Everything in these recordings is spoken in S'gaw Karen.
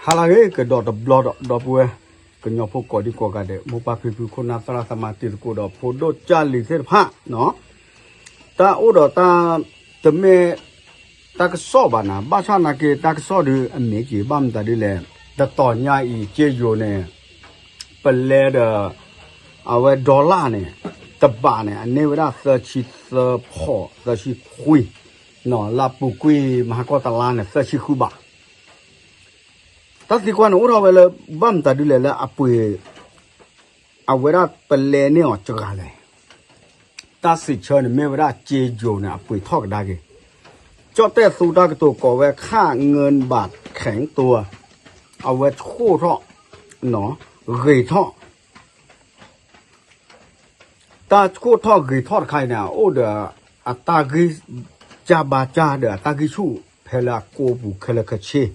ဟါလၢအဂ့ၤ ကဒီးတဘျီဒီး ဒီပုၢ်ဝဲၢ် ကညီဖိကိးဒံကိးဂၤဒဲး မိၢ်ပၢ်ဖံဖု ခိၣ်နၢ်သရၣ်သမါ တံၤသကိးဒီး ဖိဒိၣ်ကၢ်လံၤသ့ၣ်တဖၣ်နီၤ, တၢ်အိၣ်ဒီးတၢ် တမ့ၢ် တၢ်ကစီၣ်ဘၣ်နၤ, ဘၣ်ဆၣ်နာ်က့ တၢ်ကစီၣ်ဒုးအမ့ၢ်က့ၤ ဘၣ်မတၤဒ်လဲၣ်, တတီၤညါအံၤ ကၠ့ယိၤန့ၣ် ပလဲဒီး အဝဲ dollar န့ၣ် တဘးန့ၣ် အန့ၢ်ဝဲဒၣ်သၢဆံသၢဖီး သၢဆံခွံ, လၢအပူၤကွံာ်မဟါကီၢ်တလါန့ၣ် သၢဆံဃုဘး တၢ်သံကွၢ်န့ၣ်အိၣ်ထီၣ်ဝဲလၢ ဘၣ်မတၤဒ်လဲၣ်လၢအပှ့ၤ အဝဲဒၣ်ပလဲန့ၢ်အီၤစှၤလဲၣ်. တၢ်စံးဆၢန့ၣ်မ့ၢ်ဝဲဒၣ် ကၠ့ယိၤန့ၣ် အပှ့ၤထီၣ်ကဒါက့ၤ ကၠီၣ်တဲၣ်သူတၢ်ကတိၤကိးဝဲ ခၣ်ငၢၢ်ဘးခဲင်တိၤ အဝဲဆှိၣ်ထီၣ် ဂ့ၤထီၣ် တၢ်ဆှိၣ်ထီၣ်ဂ့ၤထီၣ်တခါအံၤန့ၣ် အိၣ်ဒီးအတၢ်ဂံၢ်စၢ်ဘါစၢ်ဒီးအတၢ်ဂံၢ်ဆူၣ်ဖဲလၢအကိးပူၤခဲလၢာ်ခဲဆ့,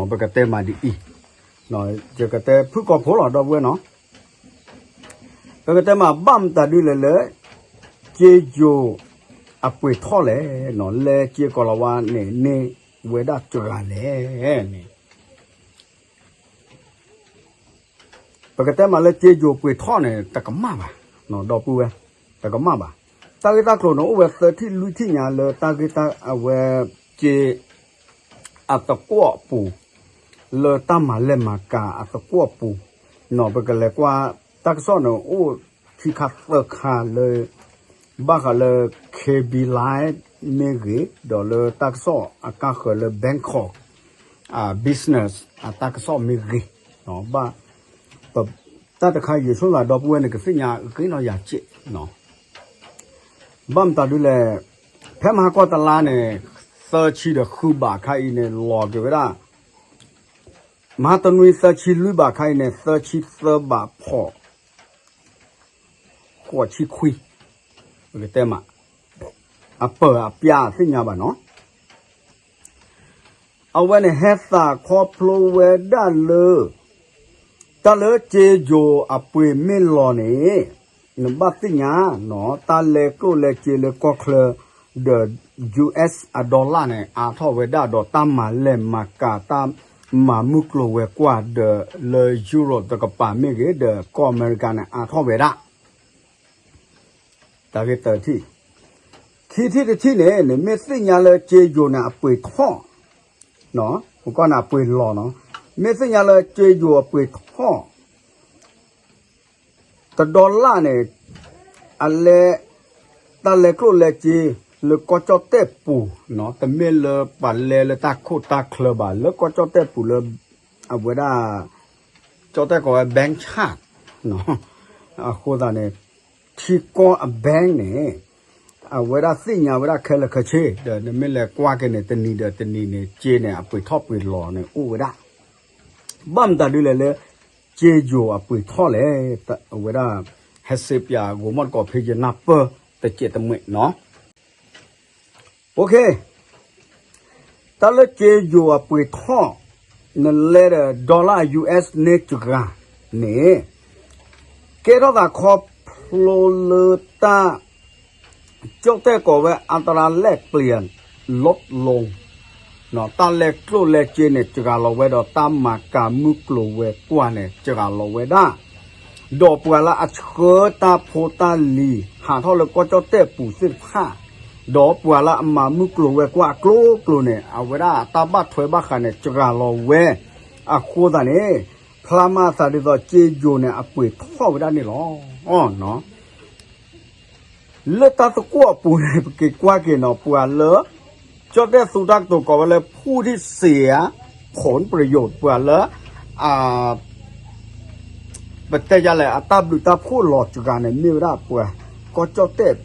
ပကတဲမးဒ်အံၤ, ယကတဲဖုၣ်ကိာ်ဖိလီၤ ဒီပုၢ်ဝဲၢ်နီၤ, ပကတဲမးဘၣ်မတၤဒ်လဲၣ်လၢ ကၠ့ယိၤအပှ့ၤထီၣ်လဲၣ်, လၢကၠ့ကိးလၤဝါန့ၣ် န့ၢ်ဝဲဒၣ်စှၤလဲၣ်န့ၣ် ပကတဲမးလၢကၠ့ယိၤပှ့ၤထီၣ်န့ၣ် တကမၣ်ဘၣ်, ဒီပုၢ်ဝဲၢ်, တကမၣ်ဘၣ်. တၢ်ဂ့ၢ်တၢ်ကျိၤန့ၣ် အိၣ်ဝဲသၢထံၣ်လွံၢ်ထံၣ်ညါလၢတၢ်ဂ့ၢ်တၢ်အဝဲကၠ့ အသကွီၣ်အပူၤ လၢတၢ်မၤလဲၢ်မၤကၤအသကွီၣ်အပူၤ, ပကလဲၤကွၢ်တၢ်ကစီၣ်န့ၣ် အိၣ်ခံခါသၢခါလၢ ဘၣ်ဃးလၢ KB Line မ့ၢ်ဂ့ၤ, ဒီးလၢတၢ်ကစီၣ်အကါဃၢၤလၢ Bangkok Business အတၢ်ကစီၣ်မ့ၢ်ဂ့ၤ, ဘၣ် တၢ်တခါယိၤဆိၣ်သး ဒီပုၢ်ဝဲၢ်န့ၣ် ကသ့ၣ်ညါဂ့ၤနီၢ်ယၤစ့ၢ် ဘၣ်မတၤဒ်လဲၣ်, ဖဲမဟါကီၢ်တလါန့ၣ် သၢဆံဒီးဃုဘးခါအံၤန့ၣ် လီၤက့ၤဝဲဒၣ် မဟါတနွံသၢဆံလွံၢ်ဘးခါအံၤန့ၣ် သၢဆံသၢဘးဖီး ဃိးဆံခွံ, ပကတဲမး အပၢၢ်အပျၢ်သ့ၣ်ညါဘၣ်နီၤ. အဝဲန့ၣ်ဟဲသးခီဖျိဝဲဒၣ်လၢ တၢ်လၢကၠ့ယိၤအပှ့ၤမ့ၢ်လီၤန့ၣ် နဘၣ်သ့ၣ်ညါနီၤ တၢ်လဲကျိၣ်လဲစ့လၢကီၢ်ချၢ ဒီး US အ dollar န့ၣ် အါထီၣ်ဝဲဒၣ်ဒီးတၢ်မၤလဲၢ်မၤကၤ တၢ်မၤမုၢ်ကျိၤဝဲၤကွာ်ဒီးလၢ Europe တကပၤမ့ၢ်ဂ့ၤ ဒီးကီၢ်အမဲရကၤန့ၣ် အါထီၣ်ဝဲဒၣ် တၢ်ဂ့ၢ်တထံၣ်, ခံထံၣ်တထံၣ်န့ၣ် နမ့ၢ်သ့ၣ်ညါလၢကၠ့ယိၤန့ၣ်အပှ့ၤထီၣ်, ပကီၢ်န့ၣ်အပှ့ၤလီၤနီၤ, မ့ၢ်သ့ၣ်ညါလၢကၠ့ယိၤအပှ့ၤထီၣ် တ dollar န့ၣ် အလဲ တၢ်လဲကျိၣ်လဲစ့ လၢကီၢ်ကၠီၣ်တဲၣ်ပူၤ, တမ့ၢ်လၢပှၤလဲလၢတၢ်ခိၣ်တၢ်ချၢဘၣ်, လၢကီၢ်ကၠီၣ်တဲၣ်ပူၤလၢ အဝဲဒၣ် ကၠီၣ်တဲၣ်ကိးဝဲ bank card အဃိသတးန့ၣ် ထံကီၢ်အ bank န့ၣ် အဝဲဒၣ်သ့ၣ်ညါဝဲဒၣ်ခဲလၢာ်ခဲဆ့ ဒီးနမ့ၢ်လဲၤကွၢ်က့ၤန့ၣ် တနံၤဒီးတနံၤန့ၣ် ကၠ့န့ၣ် အပှ့ၤထီၣ်ပှ့ၤလီၤန့ၣ်အိၣ်ဝဲဒၣ်, ဘၣ်မတၤဒ်လဲၣ်လၢ ကၠ့ယိၤအပှ့ၤထီၣ်လဲၣ်, အဝဲဒၣ် ဟဲစ့ပၠးဂိၤမီၣ်တကိးဖဲယနၢ်ပၢၢ်တစဲးတမှဲးနီၤ OK, တၢ်လၢကၠ့ယိၤအပှ့ၤထီၣ် နလဲဒီး dollar US န့ၢ်စှၤန့ၣ် ကဲထီၣ်သးခီဖျိလၢတၢ် ကၠီၣ်တဲၣ်ကိးဝဲ အတရၤလဲၣ်ပျံၤ လီၤလိၤ တၢ်လဲကျိၣ်လဲစ့န့ၣ် စှၤလီၤဝဲဒီးတၢ်မၤကၤမုၢ်ကျိၤဝဲၤကွာ်န့ၣ် စှၤလီၤဝဲဒၣ် ဒီးပှၤလၢအဆှၢတၢ်ဖိတၢ်လံၤ ဟးထီၣ်လၢကီၢ်ကၠီၣ်တဲၣ်ပူၤသ့ၣ်တဖၣ် ဒီးပှၤလၢအမၤမုၢ်ကျိၤဝဲၤကွာ်အကျိၤကျိၤန့ၣ် အဝဲဒၣ်တၢ်ဘၣ်ထွဲဘၣ်ဃးန့ၣ် စှၤလီၤဝဲ အဃိသတးန့ၣ် ဖျါမၤအသးဒ်သိး ကၠ့ယိၤန့ၣ် အပှ့ၤထီၣ်ဝဲဒၣ်န့ၣ်လီၤ. လၢတၢ်သကွီၣ်အပူၤန့ၣ် ပက့ၤကွၢ်က့ၤနီၤ ပှၤလၢ ကၠီၣ်တဲၣ်သူတၢ်ကတိၤကိးဝဲလၢ ဖူၣ်ထံၣ်စ့ဧါ ခိၣ်ပယိာ် ပှၤလၢ အ ပတဲယၤလဲၣ် အတၢ်ဘျုးတၢ်ဖှိၣ်လီၤစှၤန့ၣ် မ့ၢ်ဝဲဒၣ်ပှၤကီၢ်ကၠီၣ်တဲၣ်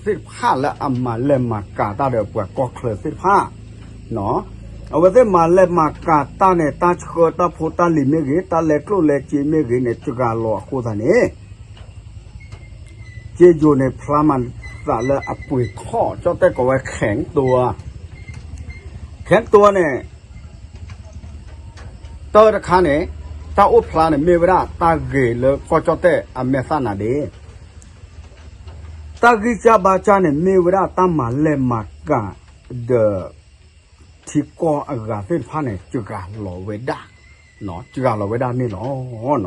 သ့ၣ်တဖၣ်လၢအမၤလဲၢ်မၤကၤတၢ်ဒီးပှၤကီၢ်ချၢသ့ၣ်တဖၣ် အဝဲသ့ၣ်မၤလဲၢ်မၤကၤတၢ်န့ၣ် တၢ်ဆှၢတၢ်ဖိတၢ်လံၤမ့ၢ်ဂ့ၤ တၢ်လဲကျိၣ်လဲစ့မ့ၢ်ဂ့ၤန့ၣ် စှၤလီၤအဃိသတးန့ၣ် ကၠ့ယိၤန့ၣ် ဖျါမၤသးလၢအပှ့ၤထီၣ် ကၠီၣ်တဲၣ်ကိးဝဲ ခဲင်တိၤ ခဲင်တိၤန့ၣ် တၢ်တခါန့ၣ် တၢ်အိၣ်ဖျါန့ၣ် မ့ၢ်ဝဲဒၣ်တၢ်ဂ့ၤလၢကီၢ်ကၠီၣ်တဲၣ်အမဲာ်သၣ်နၤဒ့ တၢ်ဂံၢ်စၢ်ဘါစၢ်န့ၣ် မ့ၢ်ဝဲဒၣ်တၢ်မၤလဲၢ်မၤကၤဒီး ထံကီၢ်အဂၤသ့ၣ်တဖၣ်န့ၣ် စှၤလီၤဝဲဒၣ်, စှၤလီၤဝဲဒၣ်န့ၣ်လီၤ.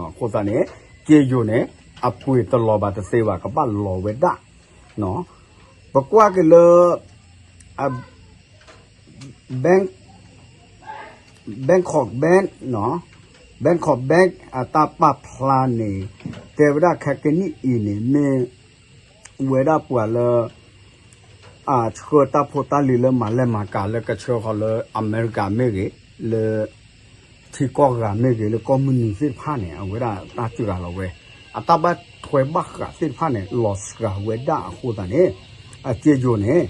အဃိသတးန့ၣ် ကၠ့ယိၤန့ၣ် အပှ့ၤတလီၤဘၣ်တသ့ဘၣ် ကဘၣ်လီၤဝဲဒၣ်. ပကွၢ်က့ၤလၢ Bank Bangkok Bank, Bangkok Bank အတၢ်ပာ်ဖျါန့ၣ် တဲဝဲဒၣ်ခဲကနံၣ်အံၤန့ၣ် မ့ၢ်ဝဲဒၣ်ပှၤလၢ အဆှၢတၢ်ဖိတၢ်လံၤလၢမၤလဲၢ်မၤကၤလၢကဆှၢဃီၤလၢအမဲရကၤမ့ၢ်ဂ့ၤ, လၢ ထံကီၢ်ဂၤမ့ၢ်ဂ့ၤ လၢကီၢ်မုၢ်နုာ်သ့ၣ်တဖၣ်န့ၣ် အဝဲဒၣ်တၢ်စှၤလီၤဝဲ, အတၢ်ဘၣ်ထွဲဘၣ်ဃးသ့ၣ်တဖၣ်န့ၣ် လီၤစှၤဝဲဒၣ်အဃိသတးန့ၣ် အကၠ့ယိၤန့ၣ်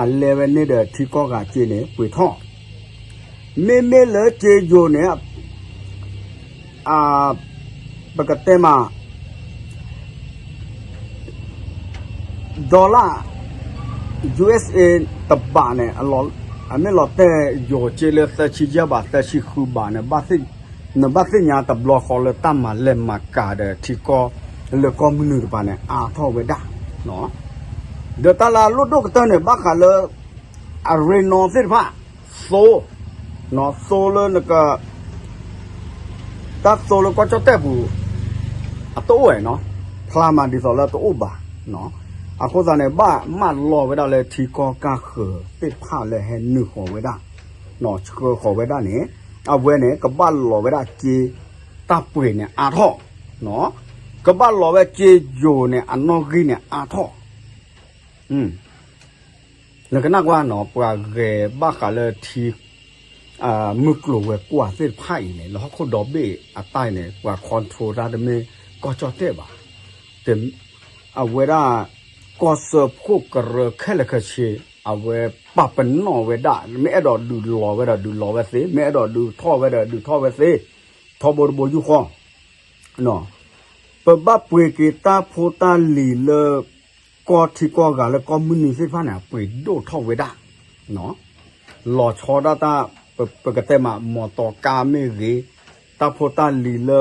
အလဲဝဲန့ၢ်ဒီးထံကီၢ်ဂၤကၠ့န့ၣ် ပှ့ၤထီၣ် မ့မ့ၢ်လၢကၠ့ယိၤန့ၣ် ပကတဲမး dollar USA တဘးန့ၣ် အမ့ၢ်လီၤတဲာ်ယိၤကၠ့လၢသၢဆံယဲၢ်ဘး သၢဆံဃုဘးန့ၣ် နဘၣ်သ့ၣ်ညါတဘျီဃီလၢတၢ်မၤလဲၢ်မၤကၤဒီးထံကီၢ်လၢကီၢ်မုၢ်နုာ်တပၤန့ၣ် အါထီၣ်ဝဲဒၣ် ဒီးတၢ်လၢအလိၣ်ဒိၣ်ကတၢၢ်န့ၣ် ဘၣ်ဃးလၢ အရ့နီသ့ၣ်တဖၣ် သိ, သိလၢနက တၢ်သိလၢကီၢ်ကၠီၣ်တဲၣ်ပူၤ အတအိၣ်ဝဲနီၤ, ဖျါမးဒ်သိးလၢတအိၣ်ဘၣ်. အဃိသတးန့ၣ် ဘၣ်မၢလီၤဝဲဒၣ်လၢထံကီၢ်ကၢ်ဃၢၤသ့ၣ်တဖၣ်လၢဟဲနုာ်ဃီၤဝဲဒၣ်, ဆှၢဃီၤဝဲဒၣ်န့ၣ် အဝဲန့ၣ် ကဘၣ်လီၤဝဲဒၣ်ကၠ့တၢ်ပှ့ၤန့ၣ်အါထီၣ်, ကဘၣ်လီၤဝဲကၠ့ယိၤန့ၣ် အနီၣ်ဂံၢ်န့ၣ်အါထီၣ် နကနၣ်ကွၢ်နီၤ ပှၤဂဲၤဘၣ်ဃးလၢထံ မုၢ်ကျိၤဝဲၤကွာ်သ့ၣ်တဖၣ်အံၤန့ၣ် လၢဟီၣ်ခိၣ်ဒီဘ့ၣ်အတၢ်အံၤန့ၣ် ပှၤ control တၢ်တမ့ၢ်ကီၢ်ကၠီၣ်တဲၣ်ဘၣ်. အဝဲဒၣ် ကီၢ်စၢဖှိၣ်ကရၢခဲလၢာ်ခဲဆ့ အဝဲပာ်ပနီၣ်ဝဲဒၣ် မ့ၢ်အဲၣ်ဒိးဒုးလီၤဝဲဒီးဒုးလီၤဝဲသ့, မ့ၢ်အဲၣ်ဒိးဒုးထီၣ်ဝဲဒီးဒုးထီၣ်ဝဲသ့, ထီဘိတဘိယူၢ်ဃီ ပဘၣ်ပှ့ၤက့ၤတၢ်ဖိတၢ်လံၤလၢ ကီၢ်ထံကီၢ်ဂၤလၢကီၢ်မုၢ်နုာ်သ့ၣ်တဖၣ်န့ၣ် အပှ့ၤဒိၣ်ထီၣ်ဝဲဒၣ်, လီၤဆီဒၣ်တၢ် ပကတဲမး မီတီကါမ့ၢ်ဂ့ၤ, တၢ်ဖိတၢ်လံၤလၢ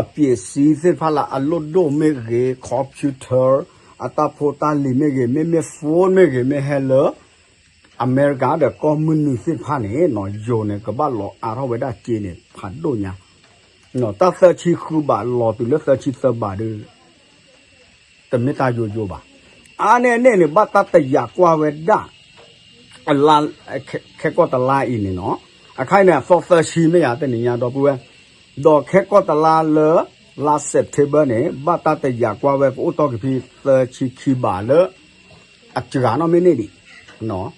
အပျ့ၤစံသ့ၣ်တဖၣ်လၢအလိၣ်ဒိၣ်မ့ၢ်ဂ့ၤ, computer အတၢ်ဖိတၢ်လံၤမ့ၢ်ဂ့ၤ, မ့မ့ၢ် phone မ့ၢ်ဂ့ၤ, မ့ၢ်ဟဲလၢ အမဲရကၤဒီးကီၢ်မုၢ်နုာ်သ့ၣ်တဖၣ်န့ၣ် ယိၤန့ၣ် ကဘၣ်လီၤအါထီၣ်ဝဲဒၣ်ကၠ့န့ၣ် ဖးဒိၣ်ညါ, တၢ်သၢဆံဃုဘးလီၤတုၤလၢသၢဆံသၢဘးဒီး တမ့ၢ်တၢ်ယိယိဘၣ်. အါန့ၢ်အန့ၣ်န့ၣ် ဘၣ်တၢ်တယာ်ကွၢ်ဝဲဒၣ် အလါ ခဲကီၢ်တလါအံၤန့ၣ်နီၤ, အခါအံၤန့ၣ် အသီသၢဆံမ့ၢ်ယၤတနံၤညါဒီပုၢ်ဝဲၢ်, ဒီးခဲကီၢ်တလါလၢ လါ September န့ၣ် ဘၣ်တၢ်တယာ်ကွၢ်ဝဲကအိၣ်တီၢ်က့ၤဖဲသၢဆံခံဘးလၢ အစှၤနီၣ်မ့ၢ်န့ၢ်ဒံး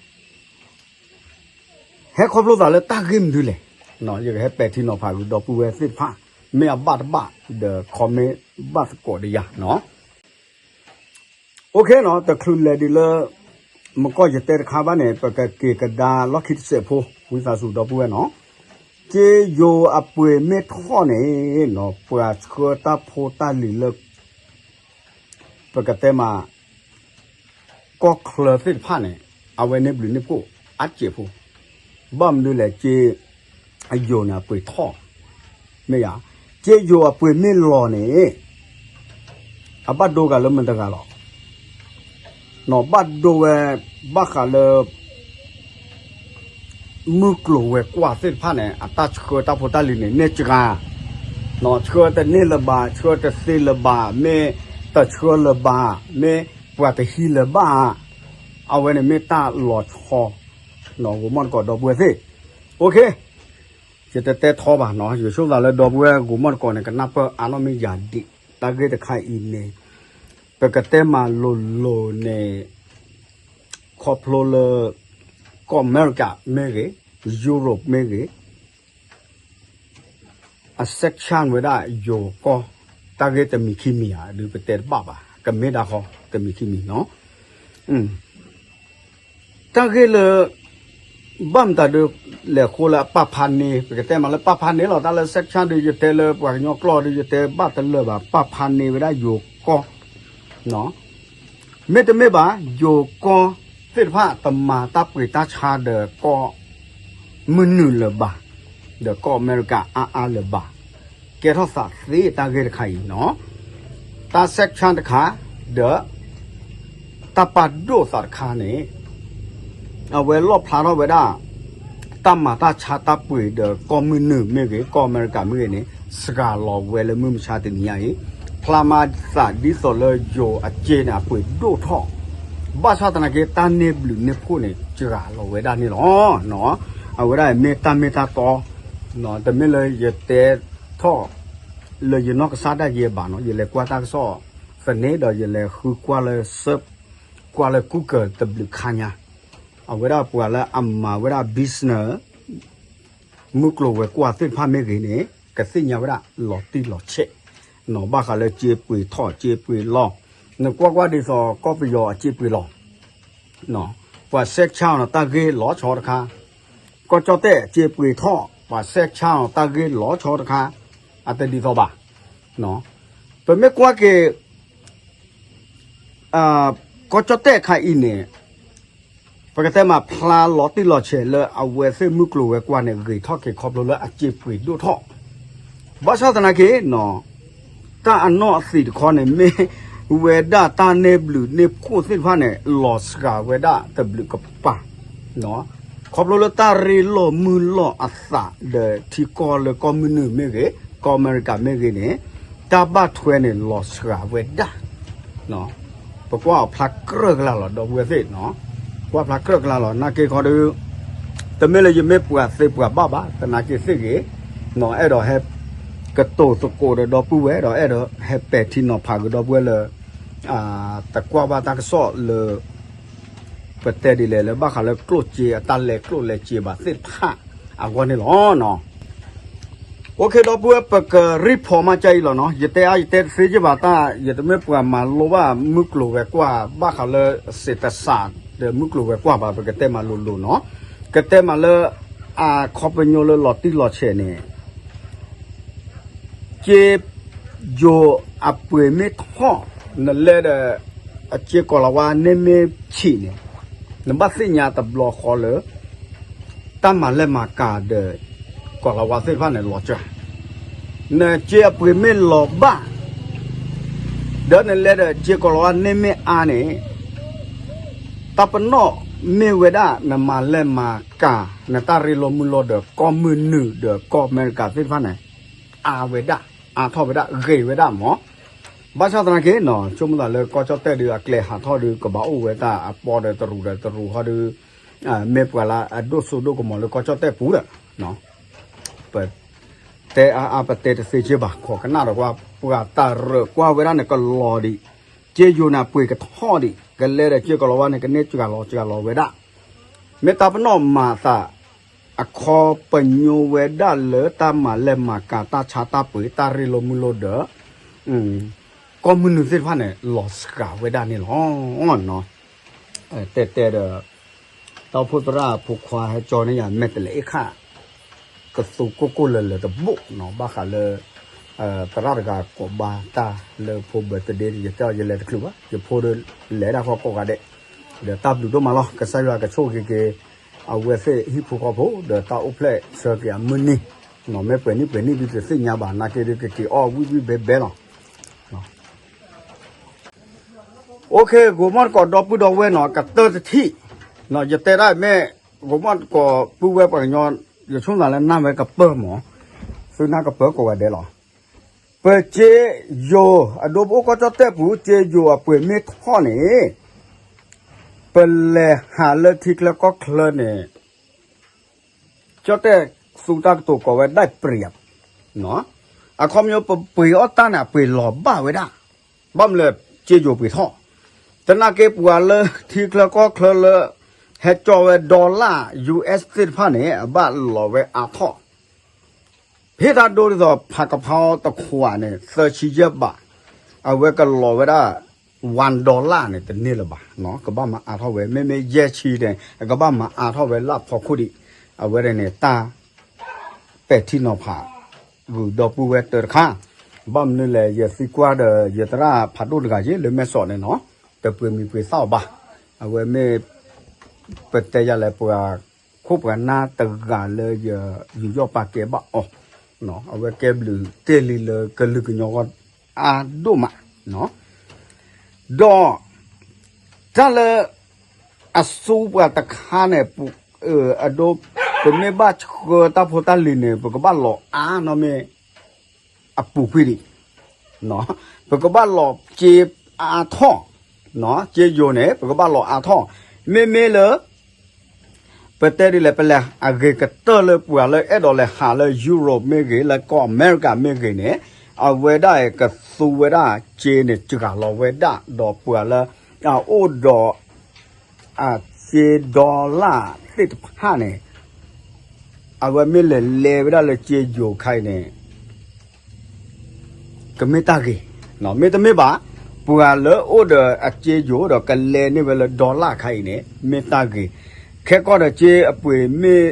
ဟဲခီဖျိသးလၢတၢ်ဂ့ၢ်မနုၤလဲၣ်, ယကဟဲပဲာ်ထံနီၤဖးဂုာ်ဒီပုၢ်ဝဲၢ်သ့ၣ်တဖၣ်, မ့ၢ်အဘၣ်တဘၣ်ဒီး comment ဘၣ်သကိးဒီးယၤနီၤ. OK နီၤ, တချုးလဲၤဒံးလၢ မကီၢ်ယတဲတခါဘၣ်န့ၣ် ပကက့ၤကဒါလီၢ်ခံတစဲးဖိ ဝံသးစူၤဒီပုၢ်ဝဲၢ်နီၤ. ကၠ့ယိၤအပှ့ၤမ့ၢ်ထီၣ်န့ၣ်နီၤ ပှၤဆှၢတၢ်ဖိတၢ်လံၤလၢ ပကတဲမး ကီၢ်ချၢသ့ၣ်တဖၣ်န့ၣ် အဝဲန့ၢ်ဘျုးန့ၢ်ဖှိၣ်အါစဲးဖိ, ဘၣ်မနုၤလဲၣ် ကၠ့အယိၤန့ၣ် အပှ့ၤထီၣ်, မ့ၢ်ယၤ, ကၠ့ယိၤအပှ့ၤမ့ၢ်လီၤန့ၣ် အဘၣ်ဒိဂၤလၢမတၤတဂၤလီၤ, နီၤ ဘၣ်ဒိဝဲ ဘၣ်ဃးလၢ မုၢ်ကျိၤဝဲၤကွာ်သ့ၣ်တဖၣ်န့ၣ် အတၢ်ဆှၢတၢ်ဖိတၢ်လံၤန့ၣ် န့ၢ်စှၤ, ဆှၢတန့ၢ်လၢၤဘၣ်, ဆှၢတသ့လၢၤဘၣ်, မ့ၢ်တဆှၢလၢၤဘၣ်, မ့ၢ်ပှၤတဟံးလၢၤဘၣ်, အဝဲန့ၣ်မ့ၢ်တၢ်လီၤဆီ, ဂိၤမီၢ်တကိးဒီပုၢ်ဝဲၢ်သ့ၣ်, OK, ယတတဲထီဘၣ်နီၤ, ယဆိသးလၢဒီပုၢ်ဝဲၢ်ဂိၤမီၢ်တကိးန့ၣ် ကနၢ်ပၢၢ်အါနီၢ်မ့ၢ်ယၤဒံး, တၢ်ဂ့ၢ်တခါအံၤန့ၣ် ပကတဲမးလိၤလိၤန့ၣ် ခီဖျိလၢ ကီၢ်အမဲရကၤမ့ၢ်ဂ့ၤ, Europe မ့ၢ်ဂ့ၤ, အ sanction ဝဲဒၣ်ယိၤကီၢ် တၢ်ဂ့ၢ်တမံၤခံမံၤဧါ ဒုးပတဲတဘၣ်ဘၣ်, ကမ့ၢ်ဒၣ်ဃီ တမံၤခံမံၤနီၤ, တၢ်ဂ့ၢ်လၢ ဘၣ်မတၤဒုး လဲၤဃိလၢအပာ်ဖးန့ၢ် ပကတဲမးလၢပာ်ဖးန့ၢ်လီၤ, တၢ်လၢ sanction ဒုး ယတဲလၢပှၤကညီကျိာ်ဒုး ယတဲဘၣ်တလၢာ်ဘၣ်, ပာ်ဖးန့ၢ်ဝဲဒၣ်ယိၤကီၢ် မ့တမ့ၢ်ဘၣ် ယိၤကီၢ်သ့ၣ်တဖၣ်တမၤတၢ်ပှ့ၤတၢ်ဆါဒီးကီၢ်မုၢ်နုာ်လၢၤဘၣ်, ဒီးကီၢ်အမဲရကၤအါအါလၢၤဘၣ်, ကဲထီၣ်သးသ့တၢ်ဂ့ၢ်တခါအံၤနီၤ, တၢ် sanction တခါ ဒီး တၢ်ပာ်ဒိၣ်သးတခါန့ၣ် အဝဲလီၣ်ဖျါထီၣ်ဝဲဒၣ် တၢ်မၤတၢ်ဆါတၢ်ပှ့ၤဒီးကီၢ်မုၢ်နုာ်မ့ၢ်ဂ့ၤ ကီၢ်အမဲရကၤမ့ၢ်ဂ့ၤန့ၣ် စှၤလီၤဝဲလၢမုၢ်မဆါတနံၤညါအံၤ, ဖျါမၤသးဒ်သိးလၢယိၤအစ့န့ၣ်အပှ့ၤဒိၣ်ထီၣ်, ဘၣ်ဆၣ်သနာ်က့ တၢ်န့ၢ်ဘျုးန့ၢ်ဖှိၣ်န့ၣ် စှၤလီၤဝဲဒၣ်န့ၣ်လီၤ. အဝဲဒၣ်မ့ၢ်တၢ်မ့ၢ်တၢ်တီ, တမ့ၢ်လၢယတဲထီၣ် လၢယနီၢ်ကစၢ်ဒၣ်ယဲဘၣ်နီၤ, ယလဲၤကွၢ်တၢ်ကစီၣ်သန့ဒီး ယလဲၤဃုကွၢ်လၢ ကွၢ်လၢ Google တဘျုးခါညါ, အဝဲဒၣ်ပှၤလၢအမၤဝဲဒၣ် business မုၢ်ကျိၤဝဲၤကွာ်သ့ၣ်တဖၣ်မ့ၢ်ဂ့ၤန့ၣ် ကသ့ၣ်ညါဝဲဒၣ်လီၤတံၢ်လီၤဆဲး, ဘၣ်ဃးလၢစ့ပှ့ၤထီၣ်စ့ပှ့ၤလီၤ, နကွၢ်ကွၢ်ဒ်သိးကီၢ်ပယီၤအစ့ပှ့ၤလီၤ, ပှၤစဲးဆါအီၤတၢ်ဂ့ၢ်လီၤဆီတခါ, ကီၢ်ကၠီၣ်တဲၣ်စ့ပှ့ၤထီၣ် ပှၤစဲးဆါအီၤတၢ်ဂ့ၢ်လီၤဆီတခါ, အတဒ်သိးဘၣ်. ပမ့ၢ်ကွၢ်က့ၤ ကီၢ်ကၠီၣ်တဲၣ်ခါအံၤန့ၣ် ပကတဲမးဖျါလီၤတံၢ်လီၤဆဲးလၢအဝဲသ့ၣ်မုၢ်ကျိၤဝဲၤကွာ်န့ၣ် ဂ့ၤထီၣ်က့ၤခီဖျိလၢအစ့ပှ့ၤဒိၣ်ထီၣ်, ဘၣ်ဆၣ်သနာ်က့ တၢ်အနီၢ်အသံးတခီန့ၣ် မ့ၢ်ဝဲဒၣ်တၢ်န့ၢ်ဘျုးန့ၢ်ဖှိၣ်သ့ၣ်တဖၣ်န့ၣ် လီၤစှၤဝဲဒၣ်တဘျုးကပၤ ခီဖျိလၢတၢ်ရ့လိာ်မုာ်လိာ်အသးဒီးထံကီၢ်လၢကီၢ်မုၢ်နုာ်မ့ၢ်ဂ့ၤ ကီၢ်အမဲရကၤမ့ၢ်ဂ့ၤန့ၣ် တၢ်ဘၣ်ထွဲန့ၣ်လီၤစှၤဝဲဒၣ်, ပကွၢ်အီၤဖျါကြၢးကလါလီၤ ဒီပုၢ်ဝဲၢ်သ့ၣ်, ကွၢ်ဖျါကြၢးကလါလီၤ နာ်က့ခီဒုး တမ့ၢ်လၢယမ့ၢ်ပှၤသ့ပှၤဘၣ်ဘၣ် သနာ်က့သ့ၣ်ဂ့ၤ, အဲၣ်ဒိးဟဲကတိၤသကိးဒီးဒီပုၢ်ဝဲၢ်ဒီးအဲၣ်ဒိးဟဲပဲာ်ထံနီၤဖးကဒီပုၢ်ဝဲၢ်လၢ တကွၢ်ဘၣ်တၢ်ကစီၣ်လၢ ပတဲဒ်လဲၣ်လၢဘၣ်ဃးလၢကျိၣ်စ့အတၢ်လဲၤကျိၣ်လဲၤစ့ဘၣ်သ့ၣ်တဖၣ်အဂီၢ်န့ၣ်လီၤ. အိၣ်ခ့ ဒီပုၢ်ဝဲၢ် ပကရံၣ်ဖိးမးကါအံၤလီၤနီၤ ယတဲအါယတဲတသ့က့ဘၣ်တၢ် ယတမ့ၢ်ပှၤမၤလိဘၣ်မုၢ်ကျိၤဝဲၤကွာ် ဘၣ်ဃးလၢစ့တစးဒီးမုၢ်ကျိၤဝဲၤကွာ်ဘၣ် ပကတဲမးလိၤလိၤနီၤ ကတဲမးလၢ အခီပညီလၢလီၤတံၢ်လီၤဆဲးန့ၣ် စ့ယိၤအပှ့ၤမ့ၢ်ထီၣ် နလဲဒီး အစ့ကီၤလၤဝါန့ၢ်မ့ၢ်ဆံးန့ၣ် နဘၣ်သ့ၣ်ညါတဘျီဃီလၢ တၢ်မၤလဲၢ်မၤကၤဒီး ကီၤလၤဝါသ့ၣ်တဖၣ်န့ၣ်လီၤစှၤ, နစ့အပှ့ၤမ့ၢ်လီၤဘၣ် ဒီးနလဲဒီးစ့ကီၤလၤဝါန့ၢ်မ့ၢ်အါန့ၣ် တၢ်ပနီၣ်မ့ၢ်ဝဲဒၣ် နမၤလဲၢ်မၤကၤ နတၢ်ရ့လိာ်မုာ်လိာ်ဒီးကီၢ်မုၢ်နုာ်ဒီးကီၢ်အမဲရကၤသ့ၣ်တဖၣ်န့ၣ် အါဝဲဒၣ် အါထီၣ်ဝဲဒၣ် ဂ့ၤဝဲဒၣ်မး, ဘၣ်ဆၣ်သနာ်က့နီၤ ဆိကမိၣ်သးလၢကီၢ်ကၠီၣ်တဲၣ်ဒုး အကျဲဟးထီၣ်ဒုး ကဘၣ်အိၣ်ဝဲတၢ်အပီဒီးတရူးဒီးတရူးဟီဒုး မ့ၢ်ပှၤလၢအဒိၣ်စိဒိၣ်ကမီၤလၢကီၢ်ကၠီၣ်တဲၣ်ပူၤဒီး ပတဲအါအါ ပတဲတသ့က့ဘၣ် ခိးကနၣ်ဒီးကွၢ် ပှၤတၢ်ရၢၢ်ကွၢ်ဝဲဒၣ်န့ၣ်ကလီၤဒံး, စ့ယိၤန့ၣ်ပှ့ၤကထီၣ်ဒံး ကလဲဒီးစ့ကီၤလၤဝါန့ၣ် ကန့ၢ်စှၤလီၤစှၤလီၤဝဲဒၣ်, မ့ၢ်တၢ်ပနီၣ်မၤသး အခီပညီဝဲဒၣ်လၢတၢ်မၤလဲၢ်မၤကၤ တၢ်ဆါတၢ်ပှ့ၤ တၢ်ရ့လိာ်မုာ်လိာ်ဒီး ကီၢ်မုၢ်နုာ်သ့ၣ်တဖၣ်န့ၣ် လီၤစှၤဝဲဒၣ်န့ၣ်လီၤ. တဲတဲဒီး တၢ်အိၣ်ဖှိၣ်သရၣ်ဖိခွါဟဲကၠီန့ၢ်ယၤ မဲာ်တလဲၤအ့ၣ်ခၣ် ကသူကိၢ်ကိၢ်လၢၤလၢၤတဘိနီၤ ဘၣ်ဃးလၢ သရၣ်တဂၤကိးဘၣ်တၢ်လၢဖိ birthday ယတဲအီၤ ယလဲၤတချုးဘၣ် ယဖိဒီးလဲၤဒၣ်ဃီကိးဂၤဒဲး, ဒီးတၢ်ဘျုးဒိၣ်မးလီၤ ကစၢ်ယွၤကဆိၣ်ဂ့ၤက့ၤ အဝဲသ့ၣ်ဟံၣ်ဖိဃီဖိ ဒီးတၢ်အိၣ်ဖျဲၣ်ဆၢက့ၤအမုၢ်နံၤ, မ့ၢ်ပှဲၤနံၣ်ပှဲၤနံၣ်ဒုးတသ့ၣ်ညါဘၣ် နာ်က့ဒုးကက့ၤအီၣ်ဝံၣ်ဝံၣ်ဘဲဘဲလီၤ. အိၣ်ခ့ ဂိၤမီၣ်တကိးဒီပုၢ်ဒီဝဲၢ်နီၤ ကတၢၢ်တထံၣ်, ယတဲဒၣ်မ့ၢ် ဂိၤမီၣ်တကိးပုၢ်ဝဲၢ်ပှၤကညီ ယဆိကမိၣ်သးလၢနၢ်ဝဲကပၢၢ်မး, သုနၢ်ကပၢၢ်ကိးဂၤဒဲးလီၤ. ပစ့ယိၤ အဒိပအိၣ်ကီၢ်ကၠီၣ်တဲၣ်ပူၤ စ့ယိၤအပှ့ၤမ့ၢ်ထီၣ်န့ၣ် ပလဲၤဟးလၢထံချၢကီၢ်ချၢန့ၣ် ကၠီၣ်တဲၣ်သူတၢ်ကတိၤကိးဝဲဒၣ်ပြံး, အခီပညီပပှ့ၤအီၣ်တၢ်န့ၣ် အပှ့ၤလီၤဘၣ်ဝဲဒၣ်, ဘၣ်မနုၤလဲၣ် စ့ယိၤပှ့ၤထီၣ်, သနာ်က့ပှၤလၢထံချၢကီၢ်ချၢလၢ ဟဲကၠီဝဲ dollar US သ့ၣ်တဖၣ်န့ၣ် အဘၣ်လီၤဝဲအါထီၣ် ဖဲတၢ်ဒိဒ်သိး ဖးကဖီတခွးန့ၣ် သၢဆံယဲၢ်ဘး, အဝဲကလီၤဝဲဒၣ် one dollar န့ၣ် တန့ၢ်လၢၤဘၣ်, ကဘၣ်မၤအါထီၣ်ဝဲ မ့မ့ၢ်ယဲၢ်ဆံန့ၣ် ကဘၣ်မၤအါထီၣ်ဝဲလၢအဖီခိၣ်ဒံး, အဝဲန့ၣ် တၢ်ပဲာ်ထံနီၤဖး ဂုာ်ဒီပုၢ်ဝဲၢ်တၢတခါ, ဘၣ်မနုၤလဲၣ် ယသံကွၢ်ဒီး ယသရၣ်ဖးဒိၣ်တဂၤယ့ လၢမဲၢ်စီးန့ၣ်နီၤ, တပှ့ၤမံၤပှ့ၤသၣ်အီၤဘၣ်, အဝဲမ့ၢ် ပတဲယၤလဲၣ် ပှၤခိၣ်ပှၤနၢ်တဂၤလၢယယူးယီၣ်ပာ်ကဲဘၣ်အီၤ, အဝဲကဲဘျုးတ့ၢ်လံလၢကလုာ်ကညီအဂီၢ်အါဒိၣ်မး, ဒီး တၢ်လၢ အစူပှၤတခါန့ၣ် အဒိ ပမ့ၢ်ဘၣ်ဆှၢတၢ်ဖိတၢ်လံၤန့ၣ် ပကဘၣ်လီၤအါနီၢ်မ့ၢ် အပူၤကွံာ်ဒံး, ပကဘၣ်လီၤစ့အါထီၣ်, စ့ယိၤန့ၣ် ပကဘၣ်လီၤအါထီၣ်, မ့မ့ၢ်လၢ ပတဲဒ်လဲၣ် ပလဲၤအဂ့ၤကတၢၢ်လၢပှၤလၢအဲၣ်ဒိးလဲၤဟးလၢ Europe မ့ၢ်ဂ့ၤ လၢကီၢ်အမဲရကၤမ့ၢ်ဂ့ၤန့ၣ်, အဝဲဒၣ်အံၤကသူဝဲဒၣ်စ့န့ၣ် စှၤလီၤဝဲဒၣ် ဒီးပှၤလၢ အအိၣ်ဒီး အစ့ dollar သ့ၣ်တဖၣ်န့ၣ် အဝဲမ့ၢ်လဲၤလဲၤဝဲဒၣ်လၢစ့ယိၤခါအံၤန့ၣ် ကမ့ၢ်တၢ်ဂ့ၤ, မ့တမ့ၢ်ဘၣ်, ပှၤလၢအိၣ်ဒီးအစ့ယိၤဒီးကလဲၤန့ၢ်ဝဲလၢ dollar ခါအံၤန့ၣ် မ့ၢ်တၢ်ဂ့ၤ, ခဲကီၢ်ဒီးစ့အပှ့ၤမ့ၢ်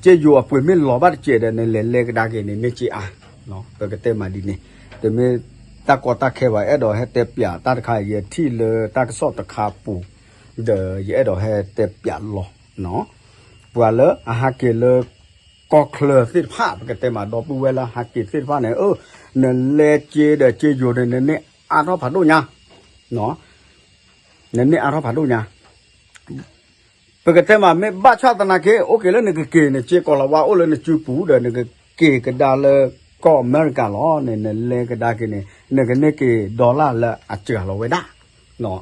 စ့ယိၤအပှ့ၤမ့ၢ်လီၤဘၣ်တစဲးဒီး နလဲၤလဲၤကဒါက့ၤန့ၣ် မ့ၢ်စ့အါ, ပကတဲမးဒ်န့ၣ်, တမ့ၢ်တၢ်ကီတၢ်ခဲဘၣ် အဲၣ်ဒိးဟဲတဲပၠးတၢ်တခါ ယထံၣ်လၢတၢ်ကစီၣ်တခါပူၤ, ဒီးယအဲၣ်ဒိးဟဲတဲပၠးလီၤ, ပှၤလၢအဟးက့ၤလၢ ကီၢ်ချၢသ့ၣ်တဖၣ် ပကတဲမး ဒီပုၢ်ဝဲၢ်လၢဟးက့ၤသ့ၣ်တဖၣ်န့ၣ်, နလဲၤစ့ဒီးစ့ယိၤန့ၣ် နန့ၢ်အါထီၣ်ဖးဒိၣ်ညါ, နန့ၢ်အါထီၣ်ဖးဒိၣ်ညါ, ပကတဲမး မ့ၢ်ဘၣ်ဆၣ်သနာ်က့ အိၣ်က့ၤလၢနကက့ၤ နစ့ကိးလၤဝါအိၣ်လၢနစုပူၤဒီး နကက့ၤကဒါလၢကီၢ်အမဲရကၤလီၤန့ၣ် နလဲၤကဒါက့ၤန့ၣ် နကန့ၢ်က့ၤ dollar လၢအစှၤလီၤဝဲဒၣ်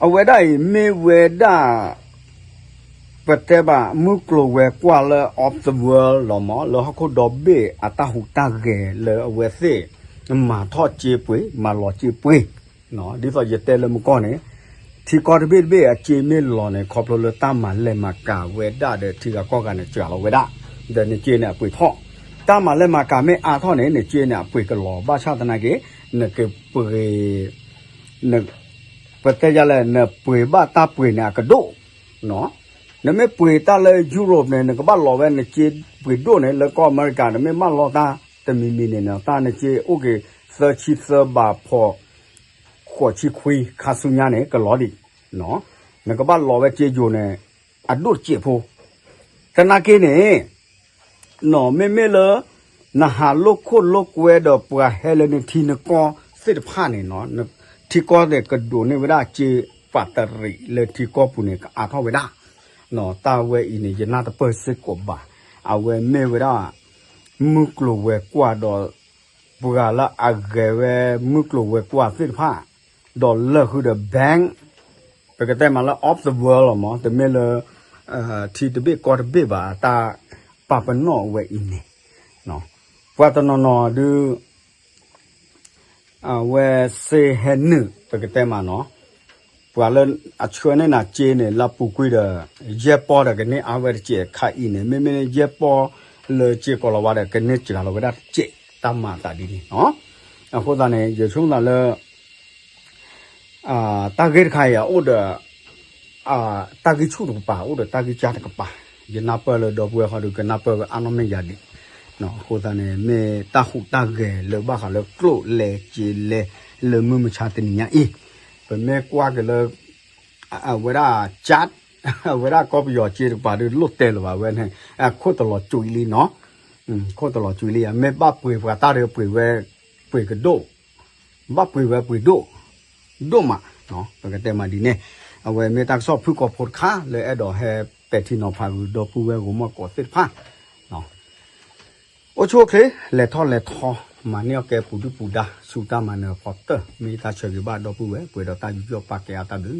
အဝဲဒၣ်အံၤမ့ၢ်ဝဲဒၣ် ပတဲဘၣ်မုၢ်ကျိၤဝဲၤကွာ်လၢ of the world လီၤမး လၢဟီၣ်ခိၣ်ဒီဘ့ၣ်အတၢ်ဟူးတၢ်ဂဲၤလၢအဝဲသ့ၣ် မၤထီၣ်စ့ပှ့ၤ မၤလီၤစ့ပှ့ၤ, ဒ်သိးယတဲလၢမုၢ်ကီၢ်န့ၣ် ထံကီၢ်တဘ့ၣ်တဘ့ၣ်အစ့မ့ၢ်လီၤန့ၣ် ခီဖျိလၢတၢ်မၤလဲၢ်မၤကၤဝဲဒၣ်ဒီးထံဂၤကီၢ်ဂၤန့ၣ် စှၤလီၤဝဲဒၣ်, ဒီးနစ့န့ၣ်အပှ့ၤထီၣ်, တၢ်မၤလဲၢ်မၤကၤမ့ၢ်အါထီၣ်န့ၣ် နစ့န့ၣ်အပှ့ၤကလီၤ ဘၣ်ဆၣ်သနာ်က့ နကပှ့ၤ ပတဲယလဲၣ် နပှ့ၤဘၣ်တၢ်ပှ့ၤန့ၣ်အကဒိၣ်, နမ့ၢ်ပှ့ၤတၢ်လၢ Europe န့ၣ် နကဘၣ်လီၤဝဲနစ့ပှ့ၤဒိၣ်န့ၣ် လၢကီၢ်အမဲရကၤ နမ့ၢ်ဘၣ်လီၤတၢ်တမံၤမံၤန့ၣ် တၢ်နစ့အိၣ်က့ၤသၢဆံသၢဘးဖီ ဃိးဆံခွံခါဆူညါန့ၣ် ကလီၤဒံး, နကဘၣ်လီၤဝဲစ့ယိၤန့ၣ် အဒိၣ်တစဲးဖိ, သနာ်က့န့ၣ် မ့မ့ၢ်လၢ နဟးလိာ်ခိၣ်လိာ်ကွဲဒီးပှၤဟဲလၢနထံနကီၢ်သ့ၣ်တဖၣ်န့ၣ် ထံကီၢ်သ့ၣ်ကဒိးန့ၢ်ဝဲဒၣ်စ့ပာ်တရံးလၢထံကီၢ်ပူၤန့ၣ် ကအါထီၣ်ဝဲဒၣ်, တၢ်ဝဲအံၤန့ၣ် ယနၢ်တပၢၢ်စ့ၢ်ကီးဘၣ်, အဝဲမ့ၢ်ဝဲဒၣ် မုၢ်ကျိၤဝဲၤကွာ်ဒီး ပှၤလၢအဂဲၤဝဲမုၢ်ကျိၤဝဲၤကွာ်သ့ၣ်တဖၣ် ဒီးလၢာ်ဃုာ်ဒီး bank ပကတဲမးလၢ of the world လီၤမး တမ့ၢ်လၢ ထံတဘ့ၣ်ကီၢ်တဘ့ၣ်ဘၣ် တၢ်ပာ်ပနီၣ်ဝဲအံၤန့ၣ် ပှၤတနီၤနီၤဒုး အဝဲစ့ဟဲနုာ် ပကတဲမးနီၤ ပှၤလၢအဆှၢန့ၢ်နၤစ့န့ၣ် လၢပူၤကွံာ်ဒီး ယဲၢ်ပီၢ်ဒီးကန့ၢ်အါဝဲတစဲး ခါအံၤန့ၣ် မ့မ့ၢ်ယဲၢ်ပီၢ်လၢစ့ကိးလၤဝါဒီး ကန့ၢ်စှၤလီၤဝဲဒၣ်တစဲး တၢ်မၤအသးဒ်န့ၣ်နီၤ. အဃိသတးန့ၣ် ယဆိကမိၣ်သးလၢ တၢ်ဂ့ၢ်တခါအံၤ အိၣ်ဒီး တၢ်ဂံၢ်ဆူၣ်တကပၤ အိၣ်ဒီးတၢ်ဂံၢ်စၢ်တကပၤ, ယနၢ်ပၢၢ်လၢဒီပုၢ်ဝဲၢ်ဃီဒီး ကနၢ်ပၢၢ်ဝဲအါနီၢ်မ့ၢ်ယၤဒံး. အဃိသတးန့ၣ် မ့ၢ်တၢ်ဟူးတၢ်ဂဲၤလၢဘၣ်ဃးလၢကျိၣ်လဲၤစ့လဲၤလၢမုၢ်မဆါတနံၤညါအံၤ, ပမ့ၢ်ကွၢ်က့ၤလၢ အဝဲဒၣ် chat အဝဲဒၣ်ကီၢ်ပယီၤစ့တကပၤဒီး လိၣ်တဲလၢၤဘၣ်ဝဲန့ၣ် ခိၣ်တလီၤကွံာ်လံနီၤ, ခိၣ်တလီၤကွံာ်လံ မ့ၢ်ဘၣ်ပှ့ၤပှၤတၢ်ဒီးပှ့ၤဝဲ ပှ့ၤကဒိၣ် ဘၣ်ပှ့ၤဝဲပှ့ၤဒိၣ် ဒိၣ်မး, ပကတဲမးဒ်န့ၣ်, အဝဲမ့ၢ်တၢ်ကစီၣ်ဖုၣ်ကိာ်ဖိတခါ လၢအဲၣ်ဒိးဟဲပဲာ်ထံနီၤဖးဂုာ်ဒီပုၢ်ဝဲၢ်ဂီၢ်မီၢ်ကိးသ့ၣ်တဖၣ်, အိၣ်ဆူၣ်အိၣ်ချ့ လဲၤထီၣ်လဲၤထီ မၤန့ၢ်အီၣ်ကဲပူၤဒုၣ်ပူၤဒါ ဆူတၢ်မၤနၢၤဖီတၢၢ် မ့ၢ်တၢ်ဆၢဂ့ၤဘၣ်ဒီပုၢ်ဝဲၢ် ပှဲၤဒီးတၢ်ယူးယီၣ်ပာ်ကဲအါတၢ်ဘျုး